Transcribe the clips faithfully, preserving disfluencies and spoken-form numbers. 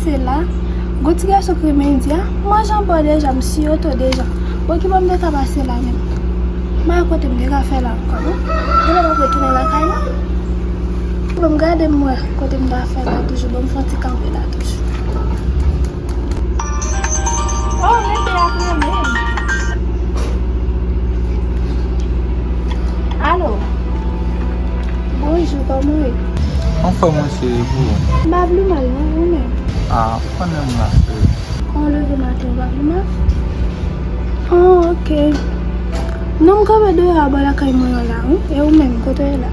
Se la, gon ti gason ki renmen Indi a, m manje anba w deja, m sou oto deja. Bon, ki bò m te ka pase la menm? M pa wè kote m te ka fè la ankò, non. Demen m ap retounen lakay la. Bon, m gade m wè kote m ta fè la toujou. Bon, m fè yon ti kanpe la toujou. Oh, nèg la ap rele m. Alo. Bonjou, kòman w ye? Anfòm, mwen, cheri, pou ou? M pa pli mal, non, ou menm? Ah, ou konnen m la, cheri. Ou leve maten, ou pa pli mal? Oh, ok. Non, m kanpe deyò a bò lakay mwen an la, wi. E ou menm, kote w ye la?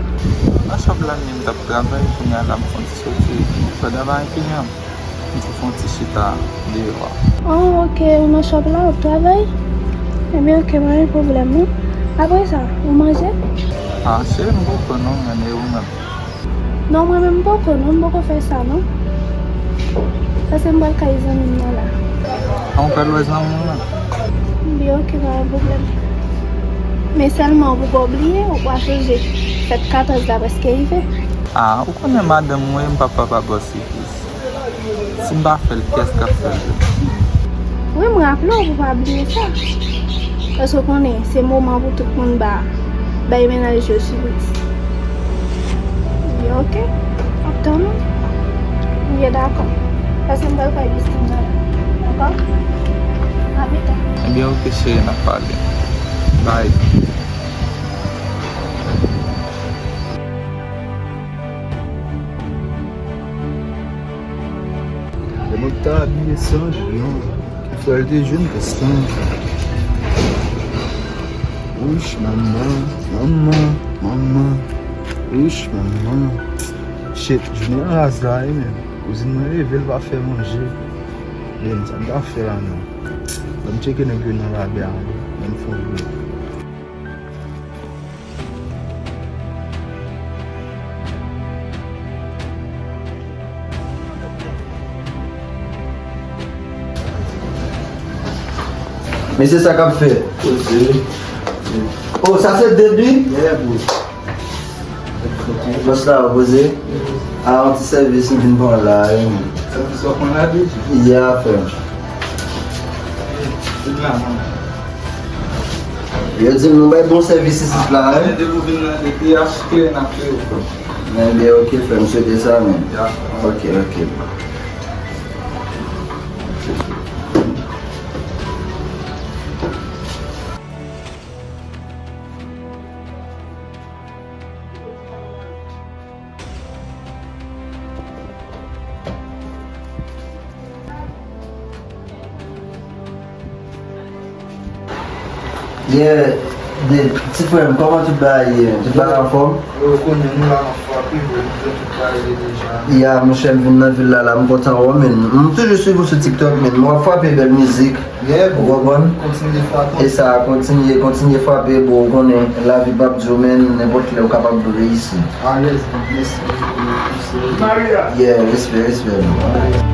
Nan chòp la, m t ap travay, kounye a la, m fè yon ti soti. Pandan m ap fini an, m te fè yon ti chita deyò a. Oh, ok, ou nan chòp la, w ap travay? Ebyen, ok, pa gen pwoblèm, non. Apre sa, ou manje? Ah, cheri, m poko non, men e ou menm? Non, mwen menm m poko non, m poko fè sa non. Paske m pral kay zanmi m nan la. Ah, ou pral wè zanmi w lan? Byen, ok, pa gen pwoblèm. Men sèlman pou pa bliye, ou pa sonje fèt katòz la prèske rive. Ah, ou konnen madanm mwen, m p ap pa ba w sipriz. Si m pa fè l, kiyès k ap fè l? Wi, m raple w pou pa bliye sa. Paske w konnen, se moman pou tout moun ba, bay mennaj yo sipriz. Byen, ok. M ap tann ou. Byen, dakò. Paske m pral fè bistik mwen la. Dakò? A pita. Ebyen, ok, cheri, n ap pale. Bye. Lè mwen ta abiye san jan, frè l te jwenn pestan. Wouch, manman, manman, manman. Wouch, manman. Shit, jounen an raz la, wi, men. Kouzin mwen leve, l pa fè manje. Men, sa m ta fè la, non? Ban m tcheke nèg yo nan lari a, wi. Ban m fè yon gwo. Mesye, sa k ap fèt? Poze. Oh, sa se Ded wi? Yeah, bro. Bòs la, poze. A, yon ti sèvis m vin pran la, wi. Sèvis w ap pran la, wi? Yeah, frè. Vin la, man. Yo di m nou bay bon sèvis isit la, wi. Depi w vin nan D P H, klè n ap fè yo. Men byen, ok, frè, m swete sa, men. Yeah. Ok, ok. Yeah, de, ti frè m, kòman tout bagay ye? Tout bagay anfòm? Yo, konnen nou la, n ap frape, bro, nou fè tout bagay ye deja. Ya, monchè, m vin nan vil la, la, m kontan wè w, men. M toujou swiv ou sou TikTok, men. W ap frape bèl mizik. Yeah, bro. Ou konprann? Kontinye frape. E sa, kontinye, kontinye frape, bro. Ou konnen, lavi p ap di w, men, nenpòt lè ou kapab reyisi. Alèz, bro. Mèsi. Yeah, respè, respè, bro.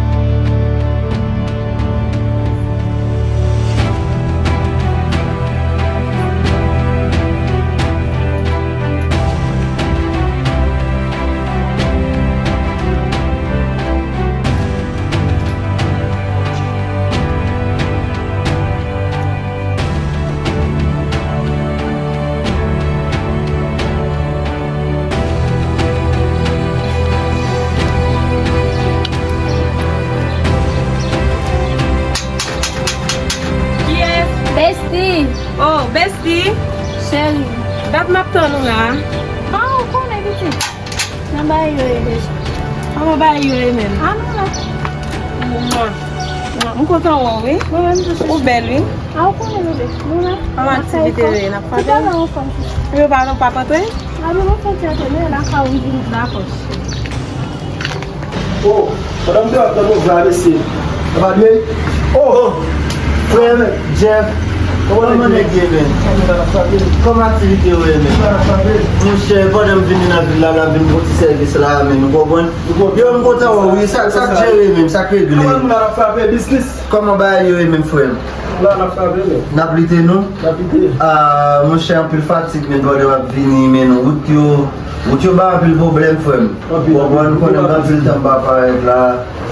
Kiyès? Bestie! Oh, Bestie! Cheri. Dat m ap tann ou la. Ah, ou konnen, pitit. Nan bagay yo ye deja. Kòman bagay yo ye menm? Ah, nou la. Mwa. Mwa. M kontan wè w, wi. Mwen menm tou, cheri. Ou bèl, wi. Ah, ou konnen, bebe. Nou la. Kòman aktivite yo ye? N ap frape? Tout a lè ansanm, cheri. Yo pa, nou p ap antre? Ah, nou, nou fè ti antre, men la ka ou vin. Dakò, cheri. Oh, pandan m te ap tann ou la, mesye. Sa va byen? Oh, frè m, Jeff, kòman nèg ye, men? Kòman aktivite yo ye, men? Monchè, pandan m vini nan vil la, la vin pou ti sèvis la, men, ou konprann? Yo, m kontan wè w, wi, sa, sa k jere, men, sa k regle. Kòman bagay yo ye, men, frè m? La, n ap frape, men. N ap lite, non? N ap lite. Ah, monchè, anpil fatig, men, pandan m ap vini, men, wout yo, wout yo ba anpil pwoblèm, frè m. Anpil, anpil. Ou konprann, konnen m anpil tan m pa parèt la.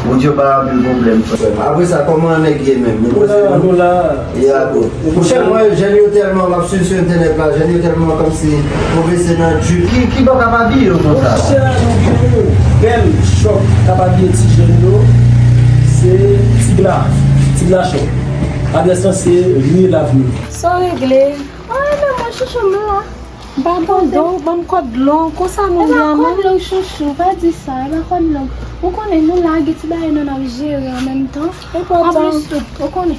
Bondye ba anpil pwoblèm, frè m. Apre sa, kòman nèg ye menm? Nou la, nou la. Ya, bro. Monchè, mwen, jèn yo tèlman, m ap swiv sou entènèt la, jèn yo tèlman kòmsi pwofese nan djip. Ki, ki bò k ap abiye yo konsa? Monchè, nou gen yon bèl shop k ap abiye ti jèn yo. Se Tigla, Tigla Shop. Adrès lan se Rue Lavni. Sa w regle? Mwen, mwen, chouchou m la. M pa tande w, ban m kòd long, konsa moun yo a mwen. E pa kòd long, chouchou, pa di sa, e pa kòd long. Ou konnen nou la, gen ti bagay nou n ap jere an menm tan. Enpòtan. Anplis tou, ou konnen,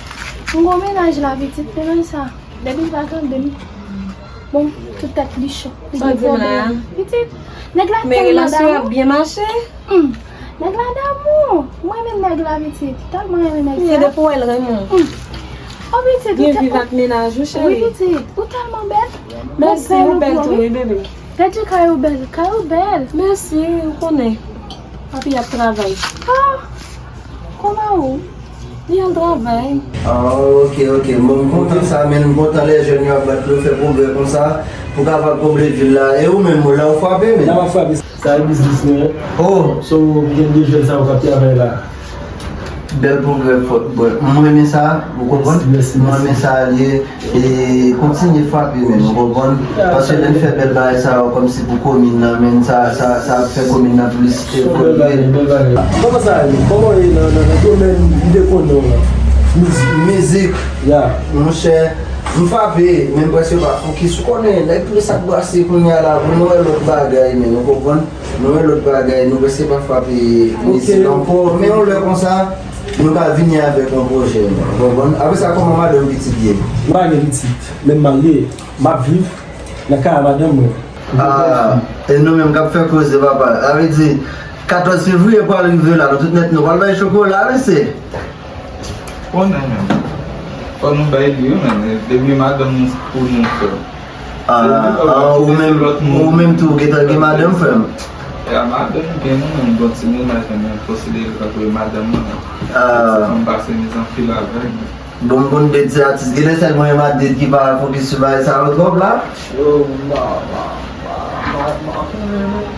m gon mennaj la pitit, men menm sa, depi l pa tande m, bon, tout tèt li cho, li gen pwoblèm. Pitit, nèg la tèlman damou. Men relasyon ap byen mache? Hmm. Nèg la damou. Mwen renmen nèg la, pitit. Tèlman renmen nèg sa. Depi w wè l renmen w. Hmm. Oh, pitit, ou tèlman bèl. Byen viv ak mennaj ou, cheri. Wi, pitit. Ou tèlman bèl. Mèsi, ou bèl tou, wi, bebe. Gad jan kay ou bèl. Kay ou bèl. Mèsi, ou konnen. Papi ap travay. Ah, kòman ou? Li al travay. Ah, ok, ok. Bon, m kontan sa, men m kontan lè jèn yo ap bat pou yo fè pwogrè konsa, pou kapab konble vil la. E ou menm, la w frape, men? La m ap frape. Sa e biznis mwen. Oh! So, gen de jèn sa yo k ap travay la. Bèl pwogrè, frè m. Mwen renmen sa, ou konprann? Mèsi, mèsi. Mwen renmen sa, li, e kontinye frape, men, ou konprann? Paske lè n fè bèl bagay sa yo, kòmsi pou komin nan, men, sa, sa, sa ap fè komin nan plis evolye. Kòman sa ye? Kòman w ye nan, nan, nan domèn m te konnen w lan? Mizik. Mizik. Ya. Monchè, m frape, men m prèske pa fokis. Ou konnen, nèg plis ap brase kounye a la, pou nou wè lòt bagay, men, ou konprann? Nou wè lòt bagay, nou prèske pa frape mizik ankò. Men yon lè konsa, nou ka vini avèk yon pwojè, ou konprann? Apre sa, kòman madanm pitit ye? M pa gen pitit, men m marye, m ap viv nan kay a madanm mwen. Ah, e nou menm k ap fè koze, papa. Sa vle di, katòz fevriye pral rive la, nou tout nèt nou pral bay chokola, mesye. Konnen menm. Fò nou bay li, wi, menm. Depi madanm nou pou nou, frè m. Ah, ah, ou menm, ou menm tou, ou gentan gen madanm, frè m? Ya, madanm m gen, mwen menm, bon, ti mennaj mwen, men m konsidere l tankou e madanm mwen. Ah. Ti fanm pase miz anpil avè l. Bon, m konn de ti atis, genlè sèl mwen e Madrid ki pa fokis sou bagay sa yo twòp la. Yo, m pa, m pa, m pa, m pa, m pa konnen non.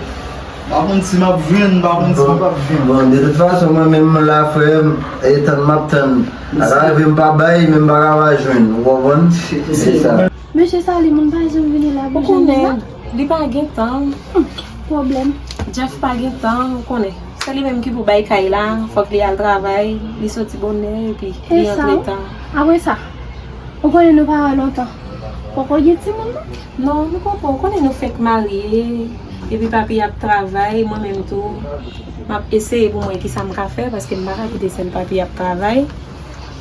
M pa konn si m ap jwenn, m pa konn si m p ap jwenn. Bon, de tout fason, mwen menm la, frè m, e tann m ap tann. Ata rive m pa bay, men m pa ka pa jwenn, ou konprann? Se sa. Mesye Salim, moun pa janm vini la pou jwenn li la. Ou konnen, li pa gen tan. Hmm, pwoblèm. Jeff pa gen tan, ou konnen. Se li menm ki pou bay kay la, fòk li al travay, li soti bonè, epi li antre ta. Apre sa, ou konnen nou pa wè lontan. Poko gen timoun non? Non, nou poko, ou konnen nou fèk marye, epi papi ap travay, mwen menm tou, m ap eseye pou m wè kisa m ka fè, paske m pa ka kite sèl papi ap travay.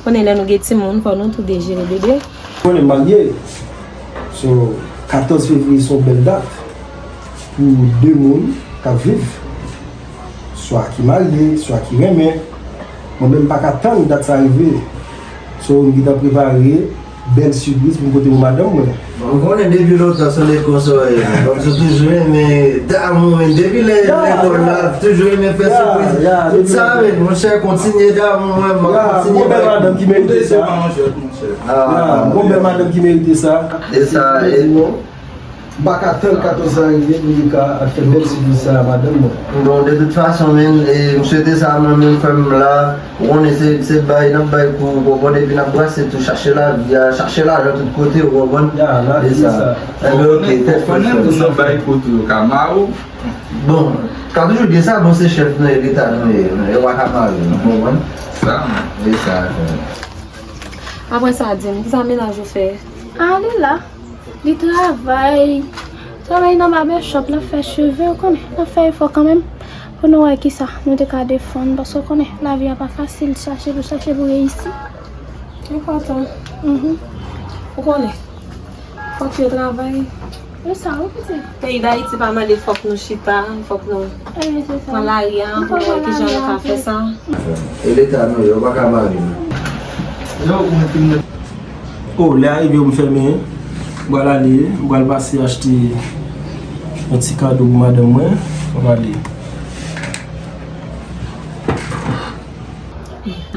Konnen lè nou gen timoun, fò nou tou de jere bebe. Konnen m marye, so, katòz fevriye se yon bèl dat pou de moun k ap viv, swa ki marye, swa ki renmen. Mwen menm m pa ka tann dat sa rive. So, m gentan prepare bèl sipriz pou m pote pou madanm mwen. Bon, m konnen depi lontan se nèg konsa w ye. Donk, ou toujou renmen damou, men depi lè lekòl la, toujou renmen fè sipriz. Tout sa, men, monchè, kontinye damou, mwen, m ap kontinye bay. Gon bèl madanm ki merite sa. Ah, gon bèl madanm ki merite sa. E sa, e M pa ka tann katòz lan rive pou li ka al fè bèl sipriz sa a madanm mwen. Bon, de tout fason, men, e, m swete sa, mwen menm, frè m la, ou konnen se, se bay, n ap bay kou, ou konprann, epi n ap brase tou, chache lavi a, chache lajan tout kote, ou konprann? Ya, lavi se sa. Enben, ok, tèt frèt, frè m. Ou konnen moun nan bay kou tou, yo ka mare w. Bon, ka toujou gen sa, bon, se chèf nou ye, leta nou ye, yo pa ka mare nou, ou konprann? Sa, men. E sa, frè m. Apre sa, di m, kisa mennaj ou fè? A, li la. Li travay, travay nan babèchòp, l ap fè cheve, ou konnen, n ap fè efò kanmenm pou nou wè kisa nou te ka defann, paske ou konnen, lavi a pa fasil, chache pou, chache pou reyisi. Enpòtan. Mhm. Ou konnen, fòk yo travay. E sa, wi, pitit. Peyi Dayiti pa mande fòk nou chita, fòk nou pran lari a, pou nou wè kijan nou ka fè sa. E leta nou, yo pa ka mare nou. Yo, ou mete m nan Oh, lè a rive, m fèmen, m pral ale, m pral pase achte yon ti kado pou madanm mwen, m ap ale.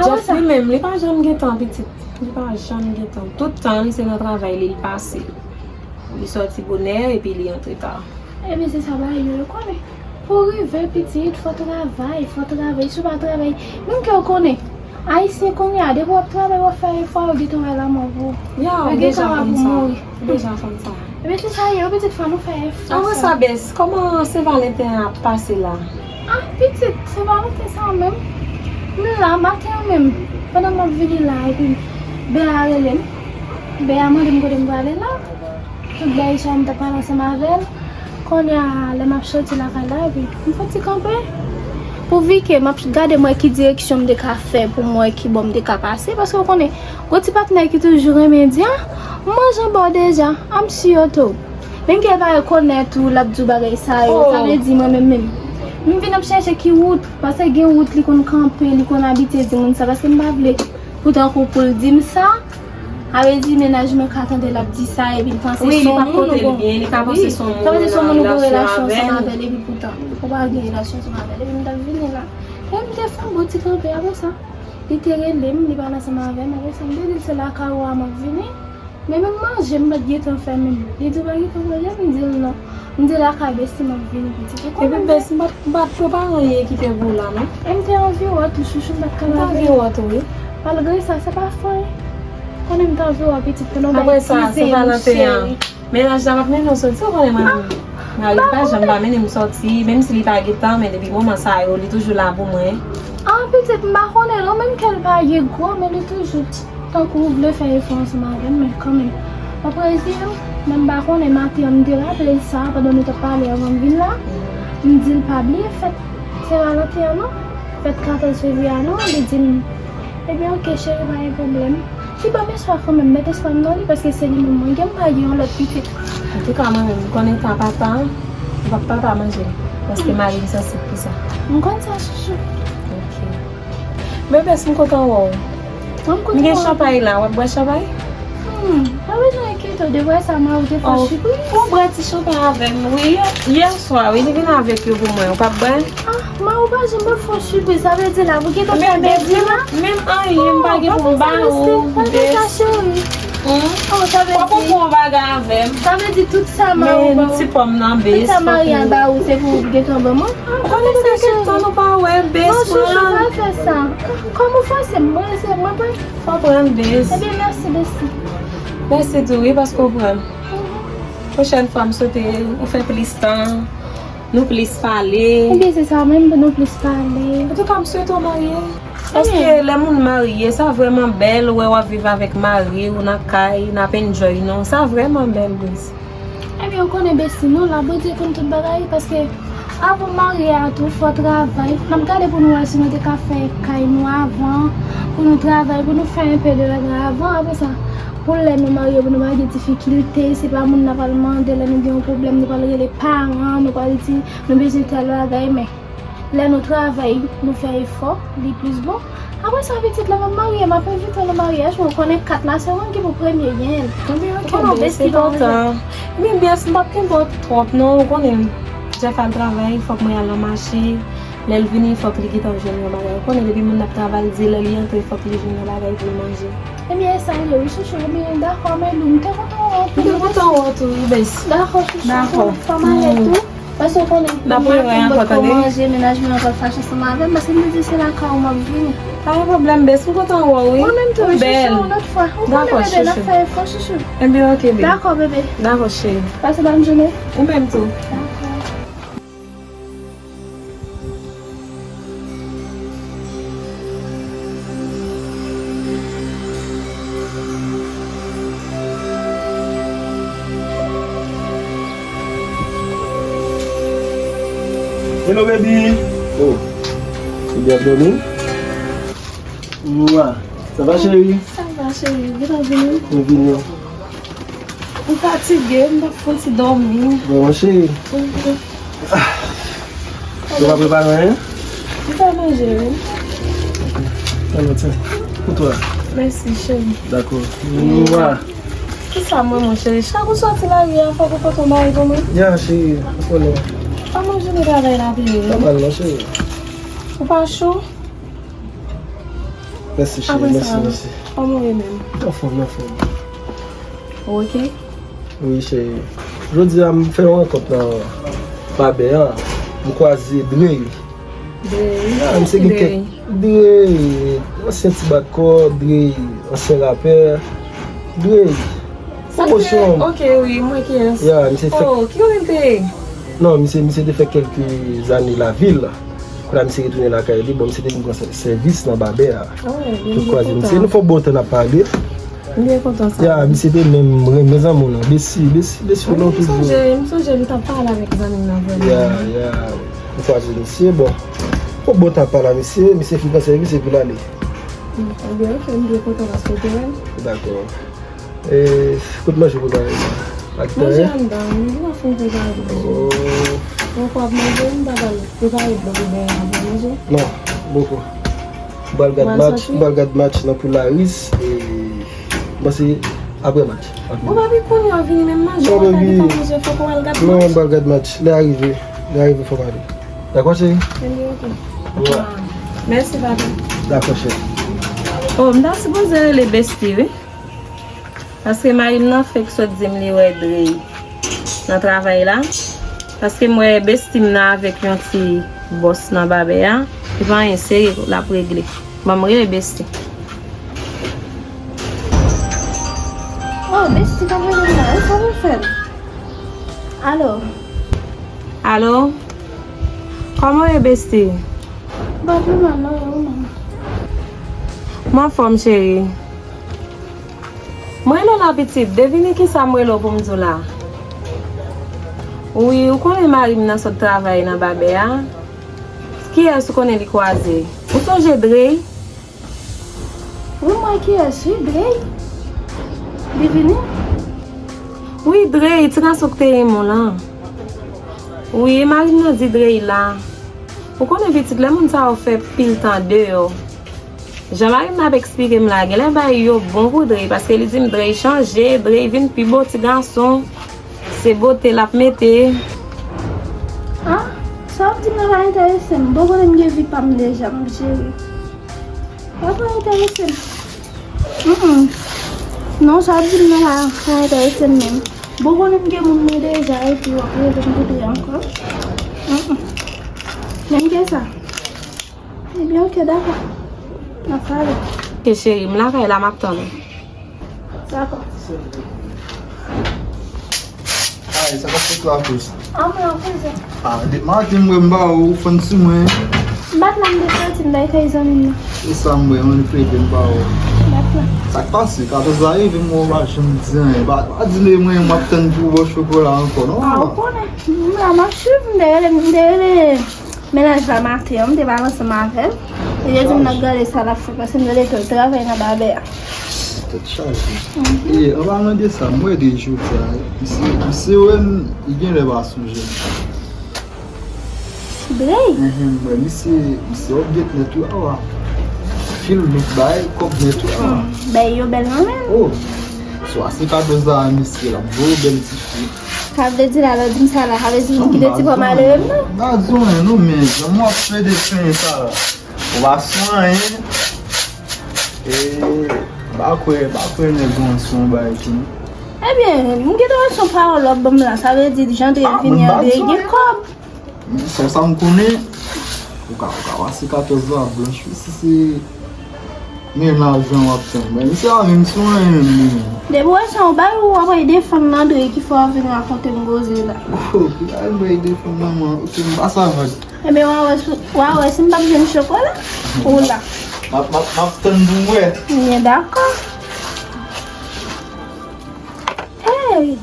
Jeff li menm, li pa janm gen tan, pitit. Li pa janm gen tan. Tout tan l, se nan travay li, li pase. Li sòti bonè, epi li antre ta. Ebyen, se sa bagay yo, yo konnen. Pou rive pitit, fò travay, fò travay. Si w pa travay, menm ke w konnen, Ayisyen kounye a, depi w ap travay, w ap fè efò, yo gentan wè lanmò pou ou. Ya, ou deja konn sa. Ou deja konn sa. Ebyen, se sa ye, pitit, fò nou fè efò. Apre sa, bès, kòman Sen Valenten an ap pase la? Ah, pitit, Sen Valenten sa menm. M la, maten an menm, pandan m ap vini la, epi Bea rele m. Bea mande m kote m prale la. Tout bagay sa, m t ap pale ansanm avè l. Kounye a, lè m ap soti lakay la, epi m fè ti kanpe. Pou vi ke m ap gade m wè ki direksyon m te ka fè pou m wè ki bò m te ka pase. Paske w konnen, gon ti patnè ki toujou renmen di, ah, m manje anba w deja, I'm see you too. Menm ke l pa rekonèt ou, l ap di w bagay sa yo, sa vle di mwen menm menm. M vin ap chèche ki wout, paske gen wout li konn kanpe, li konn abitye di moun sa, paske m pa vle pou tankou pou l di m sa, sa vle di mennaj mwen ka tande l ap di sa, epi l panse se yon moun ou gon, wi, sa vle di se yon moun ou gon relasyon ansanm avè l, epi poutan, ou pa gen relasyon ansanm avè l, epi m t ap vini la. E m te fè yon bon ti kanpe apre sa. Li te rele m, li pale ansanm avè m, apre sa, m te di l se lakay ou a m ap vini. Men menm manje, m pa t gentan fè menm. Li di w pa gentan manje, m di l non. M di lakay besti m ap vini pitit. Ou konnen. Epi besti, m pa t, m pa t prepare anyen ki te pou w la, non. E m te anvi wè w tou, chouchou, m pa t ka pa vini. M te anvi wè w tou, wi. Malgre sa, se pa fò, wi. Konnen m te anvi wè w pitit, pou nou bay ti zen, cheri. Apre sa, Sen Valenten an, mennaj la p ap mennen w soti, ou konnen mari m. Mari m pa janm pa mennen m soti, menm si li pa gen tan, men depi moman sa yo, li toujou la pou mwen. Ah, pitit, m pa konnen non, menm ke l pa gen gwo, men li toujou tankou ou vle fè efò ansanm avè m, men kanmenm. W ap reziye w, men m pa konnen, maten an m te raple l sa, pandan nou t ap pale anvan m vin la. M di l pa bliye fèt Sen Valenten an non, fèt katòz fevriye a non, li di m, ebyen oke cheri, pa gen pwoblèm. Li ban m espwa kanmenm, met espwa m nan li, paske se li menm mwen gen, m pa gen yon lòt pitit. Antouka, mwen menm, m konnen ta papa, m p ap papa manje l, paske mari m sansib pou sa. M konn sa, chouchou. Ok. Bebes, m kontan wè w. M gen chanpay la, w ap bwè chanpay? Hmm, pa bezwen enkyete w, depi sa mari w te fè yon sipriz. Ou bwè ti chanpay avè m, wi. Yè swa, wi, li vin avèk yo pou mwen. Ou p ap bwè? Ah, mari w pa janm ap fè yon sipriz, sa vle di la, ou gentan fè bèdi la? Menm anyen, m pa gen pou m ba ou, bes. Fòk ou fè yon bagay avè m. Sa vle di tout sa mari w ba w, tout sa mari a ba ou, se pou ou gentan ban mwen? Ou konnen sa fè kèk tan nou pa wè, bes. Non, chouchou, pa fè sa. Kòm ou fòse m, mwen, se mwen, mwen. Fò pran bes. Ebyen, mèsi, besi. Mèsi tou, wi, paske w pran. Pwochèn fwa, m swete ou fè plis tan, nou plis pale. Ebyen, se sa menm, pou nou plis pale. Antouka, m swete w marye. Paske lè moun marye, sa vrèman bèl, wè w ap viv avèk mari w nan kay, n ap enjoy nou. Sa vrèman bèl, bes. Ebyen, ou konnen besi nou la, Bondye konn tout bagay, paske avan marye a tou, fò travay. N ap gade pou nou wè si nou te ka fè kay nou avan, pou nou travay, pou nou fè enpe de bagay avan. Apre sa, pou lè nou marye, pou nou pa gen difikilte, se pa moun n ap al mande, lè nou gen yon pwoblèm, nou pral rele paran, nou pral di, nou bezwen tèl bagay, men lè nou travay, nou fè efò, li plis bon. Apre sa, pitit, lè m ap marye, m ap envite w nan maryaj mwen. Ou konnen kat la, se ou menm ki pou premye genyen l. Ebyen, ok, bes, se kontan. Ebyen, bes, m p ap kenbe w twòp, non. Ou konnen, Jeff al travay, fòk mwen al nan mache. Lè l vini, fòk li gentan jwenn yon bagay. Ou konnen, depi moun ap travay, di lè li antre, fòk li jwenn yon bagay pou l manje. Ebyen, e sa l ye, wi, chouchou. Ebyen, dakò, men nou, m te kontan wè w tou. M te kontan wè w tou, wi, bes. Dakò, chouchou. Dakò. Fò m ale tou. Paske w konnen, n ap rewè ankò, tande. Manje, mennaj mwen ankò fache ansanm avè m, paske m te di se lakay ou m ap vini. Pa gen pwoblèm, bes, m kontan wè w, wi. Mwen menm tou, wi, chouchou, yon lòt fwa. Ou konnen, bebe, n ap fè efò, chouchou. Ebyen, ok, bebe. Dakò, bebe. Dakò, cheri. Pase bòn jounen. Ou menm tou. Dakò. Hello, baby. Oh. Ou byen dòmi? Mwa. Sa va, cheri? Sa va, cheri. Byenvini. Byenvini. M fatige, m t ap fè yon ti dòmi. Bon, cheri. Mhm. Ou pa prepare anyen? M fè manje, wi. Tande, tande. Pou twa. Mèsi, cheri. Dakò. Mwa. Kisa mwen, mon cheri? Chak ou soti lari a, fòk ou pote yon bagay pou mwen? Ya, cheri, ou konnen. Kòman jounen travay la te ye? Pa mal, non, cheri. Ou pa cho? Mèsi, cheri. Mèsi, mèsi. Kòman w ye menm? Anfòm, anfòm. Ou oke? Wi, cheri. Jodi a, m fè yon rankont nan Babè an. M kwaze Drey. Drey? Ah, misye gen kèk Drey, ansyen ti bat kò, Drey, ansyen rapè. Drey. Pwomosyon. Ok, wi, m wè kiyès. Ya, misye fè. Oh, ki kote l te ye? Non, misye, misye te fè kèlke zane lavil. Kounye a misye retounen lakay li, bon, misye te vin pran sè-, sèvis nan babè a. Oh, m kwaze misye. Nou fè bon tan n ap pale. M byen kontan sa. Ya, misye te menm renmen zanmi w lan. Besi, besi, besi w lan toujou. M sonje, m sonje m t ap pale avèk zanmi m nan vrèman. Ya, ya. M kwaze misye, bon. Fò bon tan pale a misye, misye fin pran sèvis epi l ale. Ebyen, ok, m byen kontan paske w te wè l. Dakò. E, kote manje w prepare la? Ak tan, manje anndan, wi, m pa fin prepare pou manje. Oh. Bon, w ap manje, m pa ba l prepare dlo pou benyen avan manje. Non, boko. M pral gad match, m pral gad match nan Polaris, e m panse apre match. Bon, papi, kounye a w vini menm manje, w pa gentan manje, fòk w al gad match. Non, m pral gad match. Lè a rive, lè a rive fò m ale. Dakò, cheri? Ebyen, ok. Mèsi, papi. Dakò, cheri. Oh, m ta sipoze rele Besti, wi. Paske mari m nan fèk sot di m li wè Drey nan travay la. Paske m wè Besti m nan avèk yon ti bòs nan babè a. Li pa anyen serye l ap regle. Ban m rele Besti. Oh, Besti t ap rele m la. E sa pou fè m? Alo? Alo? Kòman w ye, Besti? M pa pi mal non, e ou menm? M anfòm, cheri. Mwen rele w la pitit, devine kisa m rele w pou m di w la. Wi, ou konnen mari m nan sot travay nan babè a. Kiyès ou konnen li kwaze? Ou sonje Drey? Wi, m wè kiyès, wi, Drey. Li vini? Wi, Drey, ti gason k te renmen w lan. Wi, e mari m nan di Drey la. Ou konnen pitit, lè moun sa yo fè pil tan deyò. Jan mari m ap eksplike m la, genlè bagay yo bon pou Drey, paske li di m Drey chanje, Drey vin pi bo ti gason, se bote l ap mete. Ah, sa w ap di m nan pa enterese m. Bon, konnen m gen vi pa m deja, m ap jere. Sa pa enterese m. Mm-mm. Non, sa w ap di m nan pa, pa enterese m menm. Bon, konnen m gen moun mwen deja, epi w ap rele m pou li ankò. Mm-mm. Menm ke sa. Ebyen, ok, dakò. N ap pale. Ok, cheri, m lakay la, m ap tann ou. Dakò. Ay, sa k ap fèt la, Kouz? Ah, mwen an koze. Ah, depi maten, m wè m ba ou fann sou mwen. M pa t la, m te soti, m t al kay zanmi m nan. E sa m wè, mwen plede m ba ou. M pa t la. Sa k pase? Katòz la rive, m wè w pa janm di anyen. Pa, pa di m mwen, m ap tann pou w ba w chokola ankò, non? Ah, ou konnen. M la, m ap swiv, m te rele, m te rele. Mennaj la maten an, m te pale ansanm avè l. Li te di m n ap gade sa l ap fè, paske m tande ke l travay nan babè a. Tèt chaje. E, an palan de sa, m wè de jodi a, misye, misye wè m, li genlè pa sonje m. Drey? Enhen, m wè misye, misye update nèt wi, awa. Fil look bay, kòb nèt wi, awa. Bay yo bèl nan men l. Oh, swa se katòz la, misye l ap voye bèl ti fi. Sa vle di la, lè w di m sa la, sa vle di m kite ti bò malere m nan? M pa di w anyen non, men jan m wè w ap plede plenyen sa la, ou pa sou anyen. E, m pa kwè, m pa kwè nèg ou an sou yon bagay ki. Ebyen, m gentan wè se yon pawòl w ap ban m la, sa vle di jan Drey vini an, Drey gen kòb. Sèl sa m konnen, ou ka, ou ka pase katòz la blanch wi, si se men lajan w ap tann. Men misye pa menm sou anyen menm li menm. Depi w wè se yon bagay ou ap al defann nan Drey ki fè w ap vin rakonte m koze la. Oh, ki bagay m pral defann nan mwen? Ok, m pa sa vag. Ebyen, w a wè si, w a wè si m p ap jwenn chokola ou la. M ap, m ap, m ap tann pou w wè. Ebyen, dakò. Hey!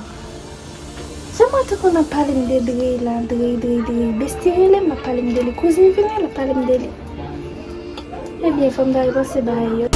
Se mwen te konn ap pale m de Drey la, Drey, Drey, Drey. Besti rele m, l ap pale m de li. Kouzin vini, l ap pale m de li. Ebyen, fò m ta repanse bagay yo.